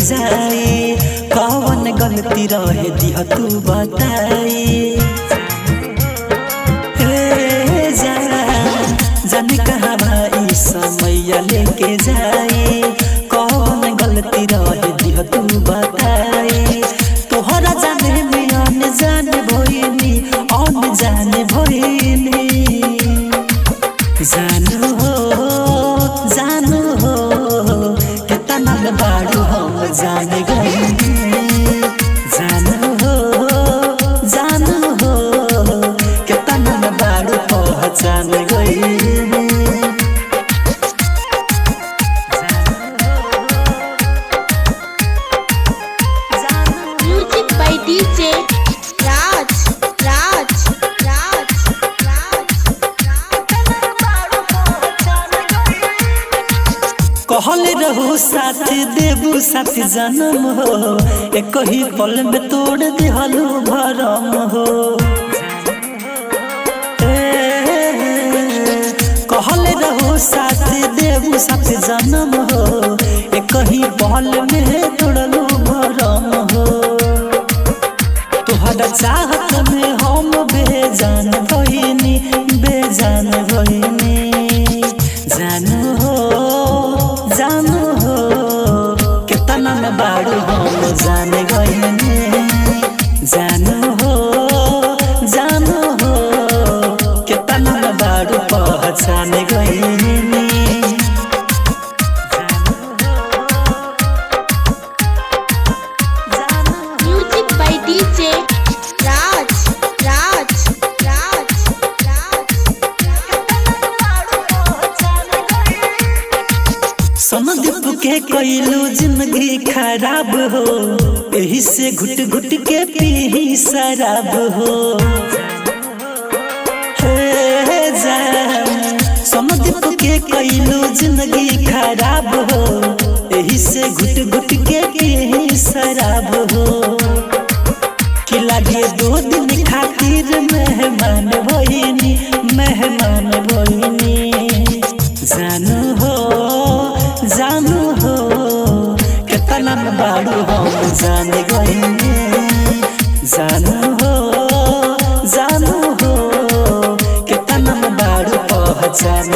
जाए, कौन गलती रहे दिह तू बताई। हे जान जाने कहाँ भाई समय लेके जाए, कौन गलती रहे दिह तू बताई। तोहरा जाने में अनजान भइनी, अनजान भइनी। जानु हो जानु हो केतना बाडू हम जान गइनी। जानु हो जानु हो केतना बाडू पहचान गइनी। Music by DJ Raj Raj Raj Raj कहल रहू साथ देबू साथ जन्म हो, एक ही पल में तोड़ दिहलू भरम हो। कहल रहू साथ देबू साथ जन्म हो, एक ही पल में तोड़लू भरम हो। तोहरा चाहत में हम बेजान भइनी, बेजान भइनी। जानु हो जानु हो केतना न बाडू हम जान गइनी। जानु हो जानु हो केतना न बाडू पहचान गइनी। Music by DJ Raj Raj Raj Raj Sandeep के कैलू जिंदगी खराब हो, यही से घुट घुट के पी शराब हो। हे जान सनदीप के कैलू जिंदगी खराब हो, यही से घुट घुट के पी शराब हो। कि लागे दो दिन खातिर मेहमान भइनी, मेहमान भइनी। जानु हो जानु हो केतना बाडू हम जान गइनी। जानु हो जानु हो केतना बाडू पहचान।